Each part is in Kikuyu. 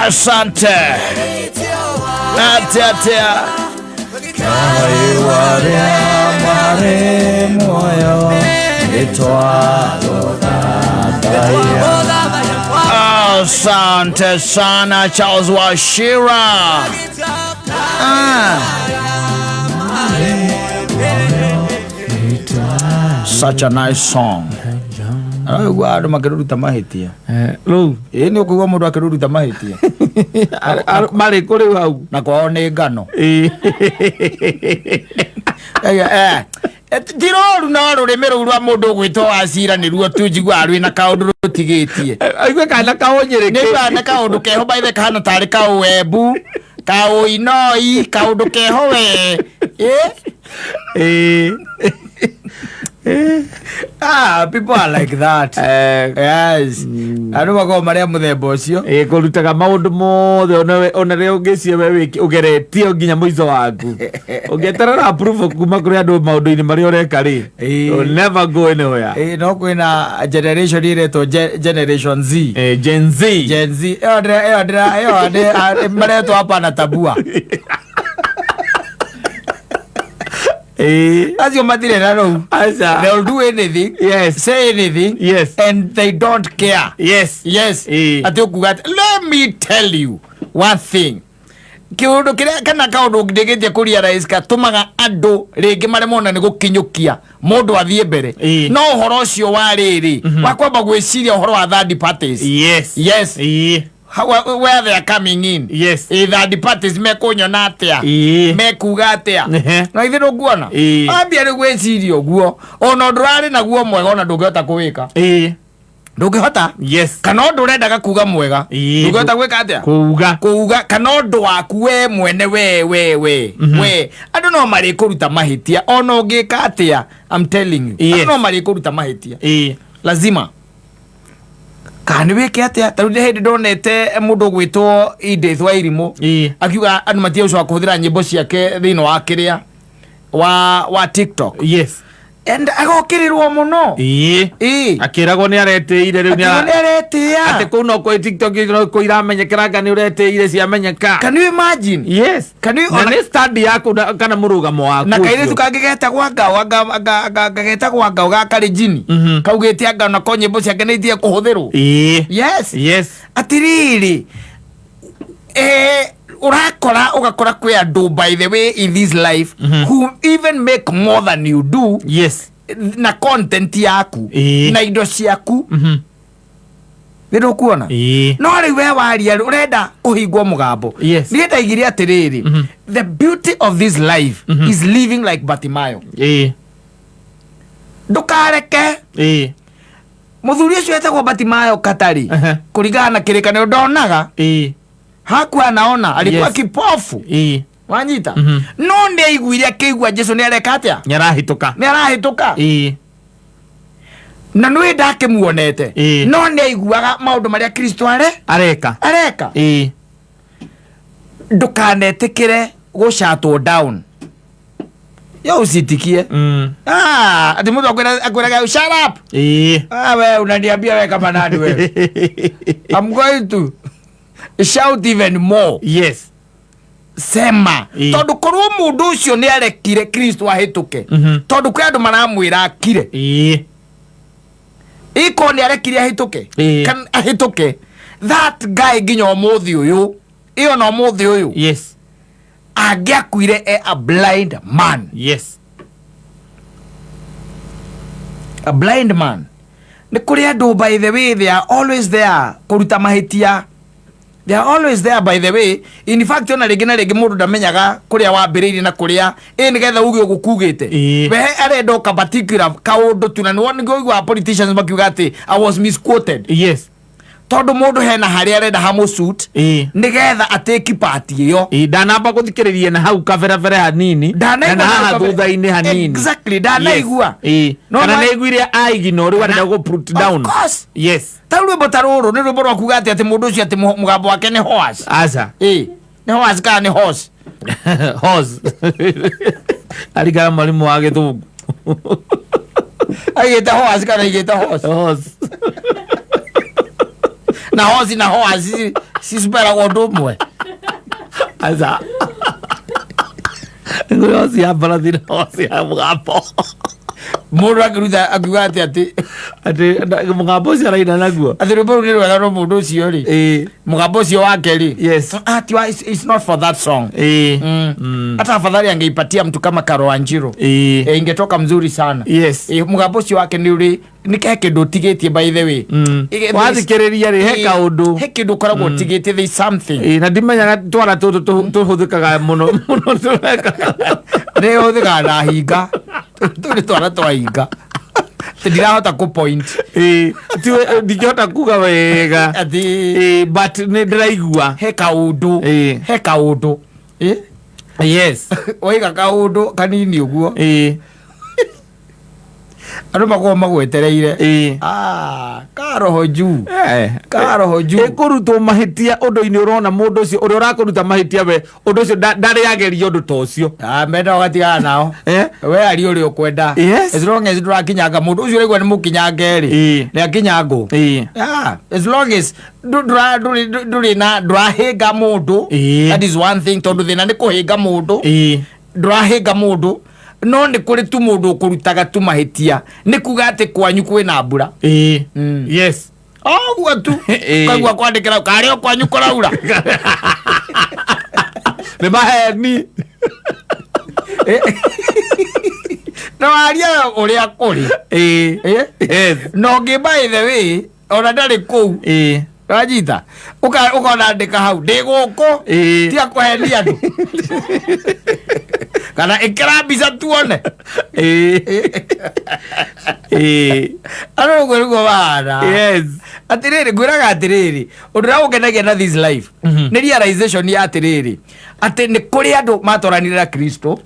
Asante. Atia atia. Asante sana Charles Wachira. Ah. Such a nice song. Araigua andå makä mahätia. Rĩu Ä nä å kå igua må ndå akä mahätia. Marĩ kũ rĩu hau? Na kwao nä ngano. Ĩĩ. Tiroru no rå rä mä rå u rwa må ndå å gwä two wacira nä ruo tu njiguaga rwä na kaå ndå rå tigä tie. Aigue kana kaũnyĩrĩkĩ. Nä nä kaå ndå keho baithe kahana tarä kaå wembu, kaå inoi, kaå ndå keho we. Ĩ? Ĩĩ. Ah, people are like that. Yes, andå makoragwo marä a må themba å cio. Ĩĩ, kũrutaga maũndũ mothe ona rĩrĩa ũngĩciria we ũgeretie nginya mũico waku, ũngĩeterera approval kuma kũrĩ andũ maũndũ-inĩ marĩa ũreka rĩ, Ĩĩ. you'll never go anywhere. Ĩ, no kwä na generation iretwo generation Z. Gen Z. Gen Z ĩyo ĩyo maretwo hapa na tabua. Acio matirĩ na rũu. Aca. They'll do anything, say anything, and they don't care. Yes. Atĩ ũkuga atĩ let me tell you one thing, kĩũndũ kĩrĩa kana kaũndũ ndĩgĩtie kũ realize gatũmaga andũ rĩngĩ maremwo nĩ gũkinyũkia mũndũ athiĩ mbere. No ũhoro ũcio wa rĩrĩ wa kwamba gwĩciria ũhoro wa third parties. Yes. Where they are coming in. Third parties mekũnyona atĩa? Mekuga atĩa? Na ithe ndũkuona ambia rĩu gwĩciria ũguo, ona ũndũ ũrarĩ naguo mwega ona ndũngĩhota kũwĩka. Ndũngĩhota. Kana ũndũ ũrendaga kuga mwega, ndũngĩhota gwĩka atĩa? Kuga. Kuga kana ũndũ waku we mwene we we andũ no marĩkũruta mahĩtia ona ũngĩka atĩa. I'm telling you. Andũ no marĩkũruta mahĩtia. Lazima kana nĩ wĩke atĩa. Ta rĩu nĩ hĩndĩ ndonete mũndũ ũgwĩtwo Edith wa Irimũ akiuga andũ matige gũcoka kũhũthĩra nyĩmbo ciake thĩinĩ wa kĩrĩa wa TikTok. And agokĩrĩrwo mũno. Akĩragwo nĩ aretĩire rĩu. Akiuga nĩ aretĩĩa. Atĩ kũu no kwĩ TikTok no kũ iramenyekera nĩ ũretĩire ciamenyeka. Can you imagine? Can you Na nĩ stand yaku kana mũrũgamo waku na kairĩtu ũcio. kangĩ getagwo anga getagwo anga ga karenjini kaugĩte anga nako nyĩmbo ciake nĩ itige kũhũthĩrwo. Atirĩrĩ, ũrakora ũgakora kwĩ andũ, by the way, in this life who even make more than you do na content yaku na indo ciaku. Nĩ ndũkuona? No rĩu we waria ũrenda kũhingwo mũgambo. Niĩ ndaigire atĩrĩrĩ, the beauty of this life is living like Bartimayo. Ndũkareke mũthuri ũcio etagwo Bartimayo Katari kũringana na kĩrĩkanĩro ndonaga. Hakuwa anaona, alikuwa kipofu. Wanyita? No nĩ aiguire, akĩigua Jesu nĩ areka atĩa? Nĩ arahĩtũka. Nĩ arahĩtũka. Na nĩ ndakĩmuonete. No nĩ aiguaga maũndũ marĩa Kristo are areka. Areka. Ndũkanetĩkĩre gũcatwo down yo usitikie. Ah, ati mtu akwĩraga, "Shut up." Ah, we unaniambia we kama nani wewe? I'm going to shout even more. Sema. Tondũ korwo mũndũ ũcio nĩ arekire Kristo ahĩtũke, tondũ kwĩ andũ maramwĩra akire. Iko nĩ arekire ahĩtũke. Kana ahĩtũke that guy nginya ũmũthĩ ũyũ, ĩyo na ũmũthĩ ũyũ angĩakuire e a blind man. A blind man. Nĩ kũrĩ andũ, by the way, they are always there kũruta mahĩtia. They are always there, by the way. In fact, ona rĩngĩ na rĩngĩ mũndũ ndamenyaga kũrĩa wambĩrĩirie na kũrĩa ĩ nĩgetha uge ũguo kugĩte. We arenda o ka particular kaũndũ tu, na nĩguo ũiguaga politicians makiuga atĩ, "I was misquoted." Tondũ mũndũ hena harĩa arenda hamũsuit nĩgetha atĩki part ĩyo. Ndanamba gũthikĩrĩria na hau kaberebere hanini. Ndanaigua na hau haha thutha-inĩ hanini. Exactly, ndanaigua. No, Kana nĩaiguire aigino rĩu arenda gũ put Of down. course. Ta rwĩmbo ta rũrũ nĩ rwĩmbo rwa kuga atĩ mũndũ ũcio atĩ mũgambo wake nĩ horse. Aca. Ĩ nĩ horse kana nĩ horse? Horse arigana mwalimu wa gĩthũngũ. Aigĩte horse kana aigĩte horse? Horse. Na hosi na hoa ciciperagwo ũndũ ũmwe. Aca, nĩ hoci ya mbarathi na hoci ya mũgambo. Mũndũ akĩruta akiuga atĩ atĩ mũgambo ũcio araina naguo. Atĩ rwĩmbo rũu nĩ rwega, no mũndũ ũcio rĩ, mũgambo ũcio wake rĩ, ah, tiwa, it's not for that song. Hata afadhali angeipatia mtu kama Karo Wanjiru. Ingetoka mzuri sana. Mũgambo ũcio wake nĩ ũrĩ nĩ he kĩndũ ũtigĩtie, by the way. Wathikĩrĩria rĩ, he kaũndũ. He kĩndũ ũkoragwo ũtigĩtie, there is something. Ĩĩ, na ndimenyaga twara tũtũ tũhũthĩkaga mũno mũno tũreka. Nĩ ũhũthĩkaga na hinga, tũu nĩ twana twa hinga. Atĩ ndirahota kũ point. Ĩĩ, ndingĩhota kuga wega. Atĩ Ĩĩ, but nĩ ndĩraigua he kaũndũ. He kaũndũ. Waiga kaũndũ kanini ũguo, andũ makoragwo magwetereire. Ah, karoho juu. Karoho juu. Ĩkũrutwo mahĩtia ũndũ-inĩ ũrona mũndũ ũcio ũrĩa ũrakũruta mahĩtia, we ũndũ ũcio ndarĩ ageria ũndũ ta ũcio. Ah, menda ũgatigana nao. We ari ũrĩa ũkwenda. As long as ndũrakinyanga mũndũ ũcio ũraigua nĩ mũkinyange rĩ, nĩ akinyangwo. Ah, as long as ndũrĩ na ndũrahĩnga mũndũ. That is one thing, tondũ thĩna nĩ kũhĩnga mũndũ. Ndũrahĩnga mũndũ, no nĩ kũrĩ tu mũndũ ũkũrutaga tu mahĩtia nĩ kuga atĩ kwanyu kwĩna mbura. Oguo tu. Kaigua kwandĩkĩra karĩ o kwanyu kũraura. Nĩ maheni. No aria ũrĩa kũrĩ. Na ũngĩ, by the way, ona ndarĩ kũu. Wanyita ũkona andĩka hau ndĩ gũkũ. Tiga kũhenia andũ kana ĩkĩra mbica tuone. Andũ ũguo nĩguo mahana. Atĩrĩrĩ, ngwĩraga atĩrĩrĩ, ũndũ ũrĩa ũngenagia na this life nĩ realization ya atĩrĩrĩ, atĩ nĩ kũrĩ andũ matwaranire na Kristo,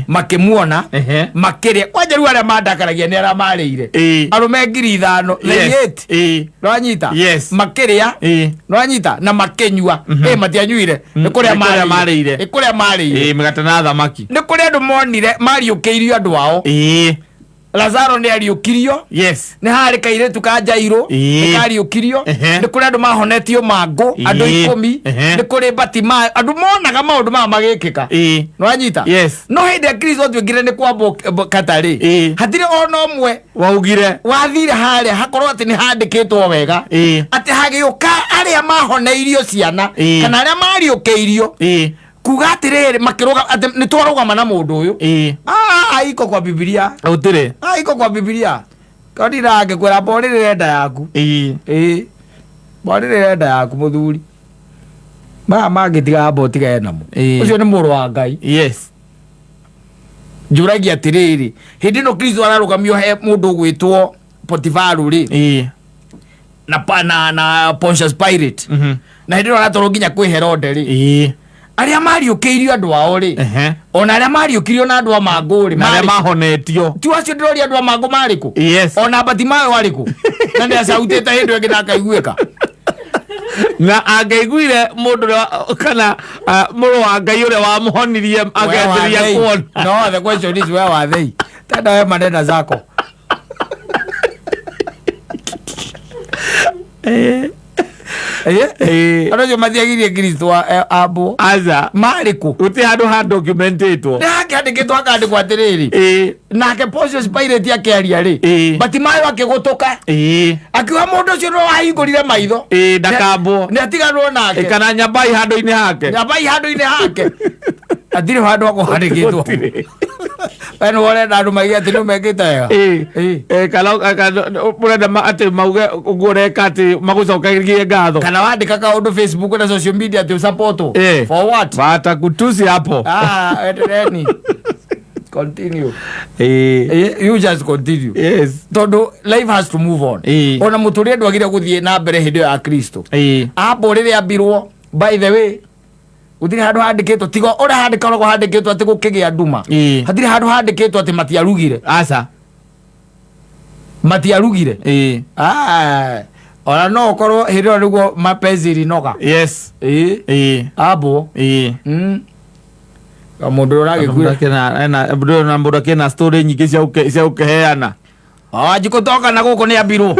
makĩmuona, makĩrĩa. Kwanja rĩu arĩa mandakaragia nĩ arĩa marĩire, arũme 5,000. They ate. Nĩwanyita? Makĩrĩa. Nĩwanyita? Na makĩnyua. Ĩ matianyuire, nĩ kũrĩa Nĩ kũrĩa marĩire. Marĩire. Nĩ kũrĩa marĩire. Mĩgate na thamaki. Nĩ kũrĩ andũ monire mariũkĩirio andũ ao. Lazaro nĩ ariũkirio. Nĩ harĩ kairĩtu ka Jairũ, nĩ kariũkirio. Nĩ kũrĩ andũ mahonetio mangũ, andũ 10. Nĩ kũrĩ Batimayo, andũ monaga maũndũ maya magĩkĩka. Nĩwanyita? No hĩndĩ ya Kristo atuĩkire nĩ kwambwo katarĩ, hatirĩ ona ũmwe waugire wathire harĩa hakorwo atĩ nĩ handĩkĩtwo wega, atĩ hagĩũka arĩa mahoneirio ciana kana arĩa mariũkĩirio kuga atĩrĩrĩ, makĩrũga atĩ nĩ twarũgama na mũndũ ũyũ. Ah, iko kwa Bibilia? Gũtirĩ. Ah, iko kwa Bibilia kodi ndangĩkwĩra mborĩrĩre nda yaku. Ĩĩ, mborĩrĩre nda yaku, mũthuri. Maya mangĩ tiga amba ũtigane namo. Ũcio nĩ mũrũ wa Ngai. Njũragia atĩrĩrĩ, hĩndĩ ĩno Kristo ararũgamio he mũndũ ũgwĩtwo Potifaru rĩ, na Pontius Pilate, na hĩndĩ ĩno aratwarwo nginya kwĩ Herode rĩ, arĩa mariũkĩirio andũ ao rĩ, ona arĩa mariũkirio na andũ a mangũ rĩ, na arĩa marĩ kũ? Mahonetio. Ti acio ndĩroria, andũ a mangũ marĩ kũ? Ona Batimayo arĩ kũ? Na nĩ acautĩte hĩndĩ ĩngĩ na akaiguĩka. Na angĩaiguire mũndũ ũrĩa kana mũrũ wa Ngai ũrĩa wamũhonirie akĩambĩrĩria kuona. No the question is, where were they? Tenda we maneno zako. Andũ acio matiagirie Kristo ambwo. Aca. Marĩ kũ? Gũtirĩ handũ ha documentĩtwo. Nĩ hakĩandĩkĩtwo, hakandĩkwo atĩrĩrĩ, nake Pontius Pilate akĩaria rĩ, Batimayo akĩgũtũka, akiuga mũndũ ũcio no wahingũrire maitho. Ndakambwo. Nĩ atiganwo nake. Kana nyambai handũ-inĩ hake. Nyambai handũ-inĩ hake. Hatirĩ handũ hakũhandĩkĩtwo. Gũtirĩ. We nĩ ũrenda andũ maige atĩ nĩ mekĩte wega. Kana ũrenda atĩ mauge ũguo ũreka atĩ magũcokerie ngatho. Kana wandĩka kaũndũ Facebook na social media atĩ ũsapotwo. For what? Watakutusi hapo. Ah, endeleni, continue. You just continue, tondũ life has to move on. Ona mũtũrĩre ndwagire gũthiĩ na mbere hĩndĩ ĩyo ya Kristo ambwo rĩrĩa ambirwo. By the way, gũtirĩ handũ handĩkĩtwo, tiga ũrĩa handĩkoragwo handĩkĩtwo atĩ gũkĩgĩa nduma. Hatirĩ handũ handĩkĩtwo atĩ matiarugire. Aca. Matiarugire. Ah, ona no ũkorwo hĩndĩ ĩyo nĩguo mapenzi ilinoga. Ambwo. Mũndũ ũrĩa ũragĩkuire. Na mũndũ akĩna story nyingĩ cia gũkĩheana. Wanjikũ toka na gũkũ nĩ ambirwo.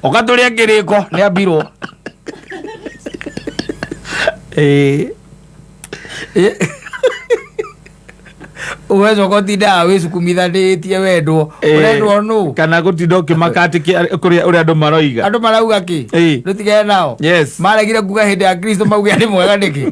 Ũgatũrĩa kĩrĩko nĩ ambirwo. Ĩĩ. Ũgacoka ũtindaga wĩcukumithanĩtie wendwo. Ĩĩ. Ũrendwo nũ? Kana gũtinda ũkĩmaka atĩ kũrĩa ũrĩa andũ maroiga. Andũ marauga kĩ? Ĩĩ. Ndũtigane nao. Yes. Maregire kuga hĩndĩ ya Kristo mauge arĩ mwega nĩkĩ?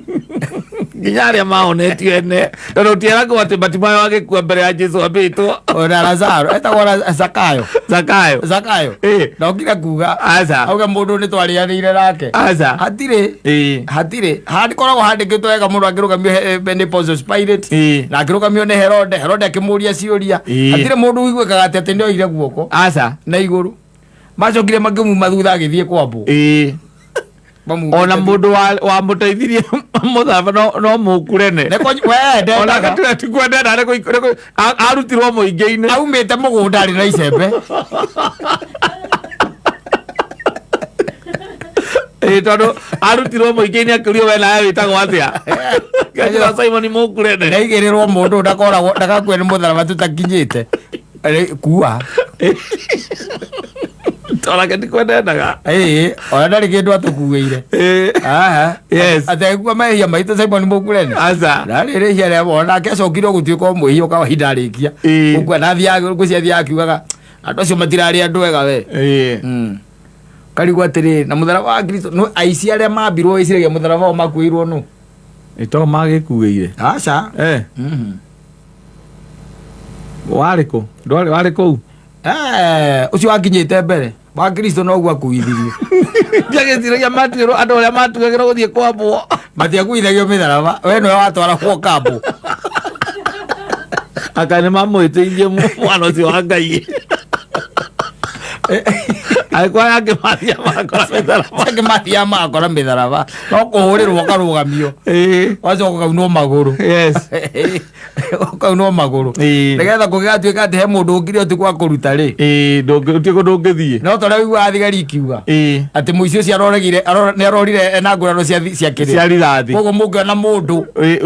Nginya arĩa mahonetio ene tondũ ũtieragwo atĩ Batimayo agĩkua mbere ya Jesu ambĩtwo. Ona Lazaro etagwo Zakayo. Zakayo. Zakayo. Ĩĩ. Ndokire kuga. Aca. Auga mũndũ nĩ twarĩanĩire nake. Aca. Hatirĩ. Ĩĩ. Hatirĩ. Hakoragwo handĩkĩtwo wega mũndũ akĩrũgamio nĩ Pontius Pilate. Ĩĩ. Na akĩrũgamio nĩ Herode. Herode akĩmũria ciũria. Ĩĩ. Hatirĩ mũndũ ũiguĩkaga atĩ atĩ nĩoire guoko Aca. na igũrũ. Macokire makĩmuma thutha agĩthiĩ kwambwo. Ĩĩ. Mamumĩte Ona thutha. mũndũ wamũteithirie mũtharaba no mũkurene. We Ona ndendaga. gatuya tikwendenda arutirwo mũingĩ-inĩ. Aumĩte mũgũnda arĩ na icembe. Ĩĩ, tondũ arutirwo mũingĩ-inĩ akĩũrio we nawe wĩtagwo atĩa. Kanjĩra Simon mũkurene. Ndaigĩrĩrwo mũndũ ndakoragwo ndagakue nĩ mũtharaba tũtakinyĩte. Kua. Onake tikwendendaga. Ĩĩ, ona ndarĩ kĩndũ atũkuĩire. Ĩĩ. Aha. Yes. Atĩ agĩkua mehia maitũ Simon Mũkurene. Aca. Na rĩrĩ ihia rĩa onake acokire gũtuĩka o mwĩhia kawaida arĩkia. Ĩĩ. Gũkua na athiaga ngũcia athiaga akiugaga andũ acio matirarĩ andũ ega we. Ĩĩ. Karigwo atĩrĩrĩ na mũtharaba wa Kristo no aici arĩa mambirwo wĩciragia mũtharaba wao makuĩirwo nũ? Ĩto magĩkuĩire. Aca. Eh. Warĩ kũ? Ndwarĩ warĩ kũu? Ũcio wakinyĩte mbere wa Kristo noguo akuithirio. Ndiagĩciragia matuĩrwo andũ arĩa matuagĩrwo gũthiĩ kwambwo. Matiakuithagio mĩtharaba we nĩwe watwaragwo kambũ. Aka nĩ mamwĩtĩirie mwana ũcio wa Ngai. Angĩkorwo yangĩ mathia makora mĩtharaba. Angĩ mathiaga magakora mĩtharaba no kũhũrĩrwo ũkarũgamio. Ĩĩ. Wacoka ũkaunwo magũrũ. Yes. Ũkaunwo magũrũ. Ĩĩ. Nĩgetha kũngĩgatuĩka atĩ he mũndũ ũkire ũtukũ wa kũruta rĩ. Ĩĩ, ndũngĩ kũndũ ũngĩthiĩ. No ta ũrĩa ũiguaga thigari ikiuga. Ĩĩ. Atĩ mũici ũcio aroragire nĩ arorire ena nguraro cia kĩrĩa. Cia rithathi. Koguo mũngĩona mũndũ. Ĩĩ,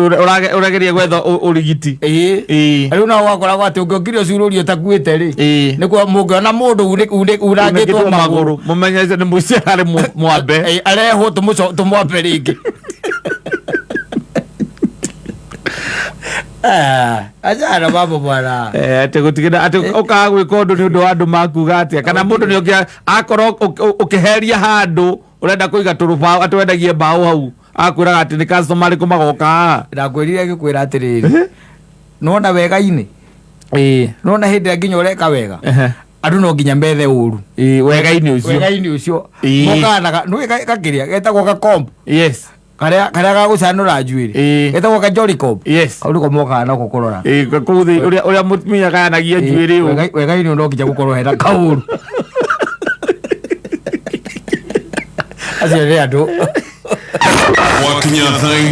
ũrageria gwetha ũrigiti. Ĩĩ. Ĩĩ. Rĩu no wakoragwo atĩ ũngĩokire ũcurũrio ũtakuĩte rĩ. Ĩĩ. Nĩkuo mũngĩona mũndũ unangĩtwo magũrũ. Mũmenye ũcio nĩ mũici ararĩ mwambe. Ĩĩ, arehwo tũmwambe rĩngĩ. Achana mambo bwana. Atĩ gũtigĩra atĩ ũkaga gwĩka ũndũ nĩ ũndũ wa andũ makuga atĩa kana mũndũ nĩ ũngĩ akorwo ũkĩheria handũ ũrenda kũiga tũrũbaũ atĩ wendagie mbaũ hau akwĩraga atĩ nĩ customer arĩkũ magoka haha. Ndakwĩrire ngĩkwĩra atĩrĩrĩ nona wega-inĩ Ĩĩ. nona hĩndĩ ĩrĩa nginya ũreka wega Ehe. andũ no nginya methe ũru. Ĩĩ, wega-inĩ ũcio. Wega-inĩ ũcio. Ĩĩ. Mokaga na nĩũĩ gakĩrĩa getagwo gakombo. Yes. Karĩa gagũcanũra njuĩrĩ. Ĩĩ. Getagwo kajori comb. Yes. Kau nĩko mokaga nako kũrora. Ĩĩ, kũu thĩ ũrĩa mũtumia agayanagia njuĩrĩ ũũ. Wega-inĩ no nginya gũkorwo hena kaũru. Acio nĩ andũ. Wakinya thaa inya.